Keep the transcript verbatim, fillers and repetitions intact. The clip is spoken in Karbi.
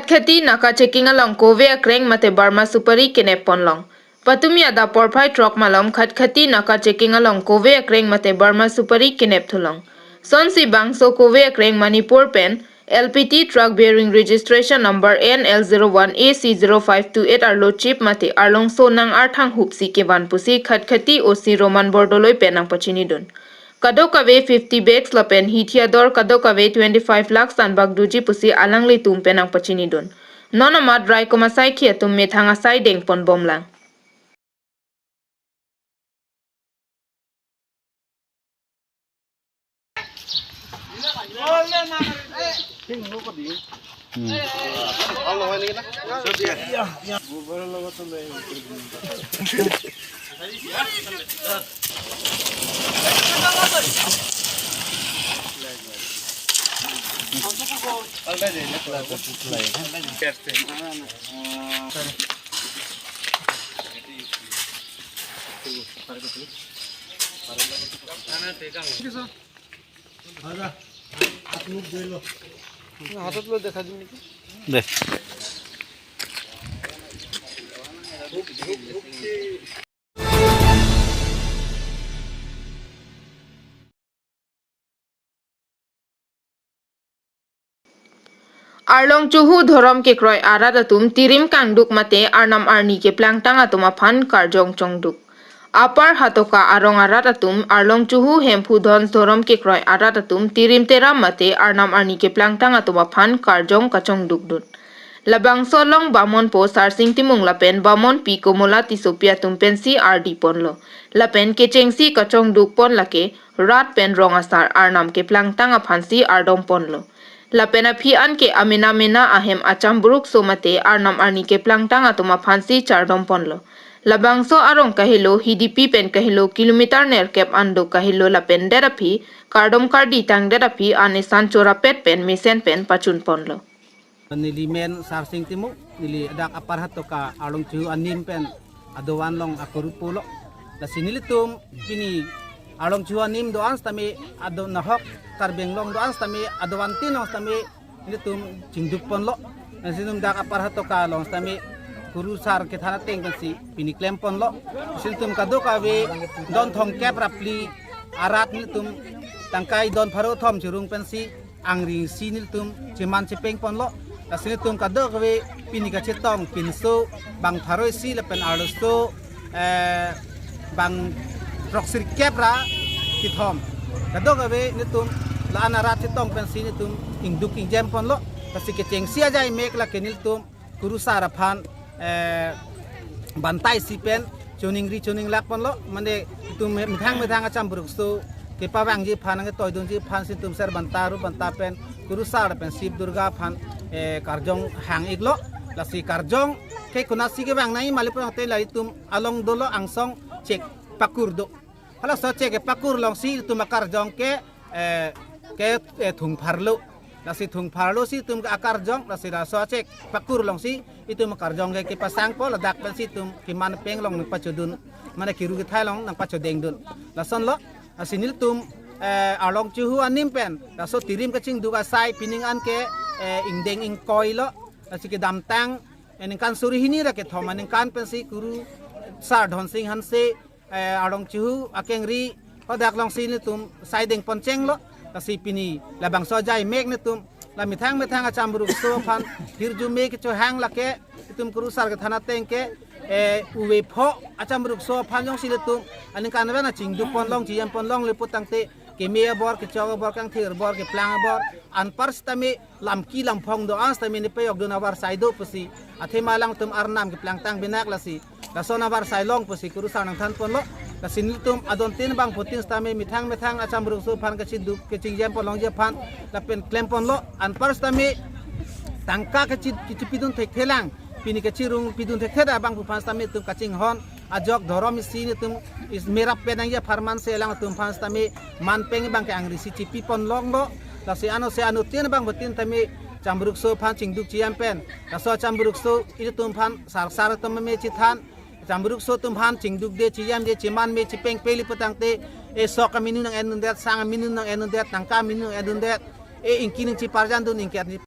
Khatkhati naka checking along kove akreng mate Burma supari kenep ponlong. Patumi adap porphai throk malom Khatkhati naka checking along kove akreng mate Burma supari kenep thulong. Sonsi bangso kove akreng Manipur pen L P T truck bearing registration number N L zero one A C zero five two eight arlo chip mate arlongso nang-arthang hupsi kevan pusi Khatkhati O C Roman Bordoloi pen nangpachinidun. Kadokave fifty bags lapen hithi ador kadokave twenty-five lakhs anbak doji pusi alanglitum pen nangpachinidun. Non amat raikom asaikhi atum methang asai dengpon bomlang. Arlong Chuhu dhorom kekroi arat atum tirim kangduk mate arnam arni keplangtang atum aphan karjong chongduk. Upper Hatoka arong arat atum Arlong Chuhu Hemphu Dhons dhorom kekroi arat atum tirim teram mate arnam arni keplangtang atum aphan karjong kachongdukdun. Labangso along Bamonpo Sarsing Timung lapen Bamonpi Komola Tissopi atum pensi ardi ponlo. Lapen kechengsi kachongduk pon lake rat pen rong asar arnam keplangtang aphansi ardom ponlo. Lapen aphi an ke amena mena ahem achambrukso mate arnam arni keplangtang atum aphansi chardom ponlo. Labangso arong kahelo hidipi pen kahelo kilometer nerkep an do kahelo lapen det aphi kardom kardi tangdet aphi an esan chorapet pen mesen pen pachun ponlo. Neli men Sarsing Timung, neli dak Upper Hatoka Arlong Chuhu anim pen adovan along akuru pulo. Lasi nelitum pini Arlong Chuhu anim do-an sitame ado nahok Karbi Anglong do-an sitame adovantin along sitame nelitum chingduk ponlo. Lasi nelitum dak Upper Hatoka along sitame kurusar kethan ateng pensi pini klem ponlo. Lasi nelitum kadokave don thomkep ra phli arat nelitum tangkai don pharo thom chirung pensi angri isi nelitum cheman chepeng ponlo. Lasi nelitum kadokave pini kachetong pinso bang pharo isi lapen arloso, eh, bang throksirkep ra kethom. Kadokave nelitum la-an arat chetong pensi nelitum ingduk ingjem ponlo. Lasi kechengsi ajai mek lake nelitum kurusar aphan, eh, bantai si pen choningri choninglak ponlo, mane itum methang methang achambrukso kepavangji aphan, ketoidunji aphan si itum ser banta ru banta pen kurusar pen Sib Durga aphan, eh, karjong hang iklo. Lasi karjong ke konatsi kevang nangji ma lapu tangte la itum along dolo angsong chek pakur do. Halaso chek kepakur alongsi itum akarjong ke, eh, ke, eh, thung pharlo. Lasi thung pharlo si itum akarjong, lasi laso chek pakur alongsi itum akarjong ke kepasangpo, ladak pensi itum keman peng along nangpachodun, mane kiru kethai along nangpachodengdun. Lasonlo, lasi nelitum, eh, Arlong Chuhu anim pen laso tirim kachingduk asai pining an ke, eh, ingdeng ingkoilo. Lasi kedamtang, eh, ningkan suri hini ra kethom aningkan pensi kurusar Dhonsing Hanse, eh, Arlong Chuhu akengri hadak alongsi nelitum sai dengpon chenglo. Lasi pini labangso ajai mek nelitum la methang methang achambrukso aphan hirjume kechohang lake itum kurusar kethan ateng ke, eh, uve pho achambrukso aphan jongsi nelitum aningkan ave na chingduk ponlong chiyem ponlong lapu tangte keme abor, kechok abor, kangthir abor, keplang abor, anpar sitame lamki lamphong do-an sitame nepei okdun avarsai do pusi athema alangtum arnam keplangtang binak lasi lason avarsai long pusi kurusar nangthan ponlo. Lasi nelitum adontin bangphutin sitame methang methang achambrukso aphan kachiduk kachingjem ponlongji aphan lapen klem ponlo. Anpar sitame tangka kachi-, kachipidun thekthelang, pini kachirung pidun thekthe abangphu aphan sitame itum kachinghon ajok dhorom isi nelitum is merap pen nangji apharman si alangtum aphan sitame man peng abang ke angri isi chipi ponlonglo. Lasi ano se ano tin bangphutin tame chambrukso aphan chingduk chiyem pen, laso chambrukso ilitum aphan sarsar atum me chithan, chambrukso atum aphan chingdukde chiyemde cheman me chipeng peli pu tangte, e sok aminu nang-endundet, sang aminu nang-endundet, tangka aminu nang-endundet, e ingki nangchiparjandun, ingki nangchi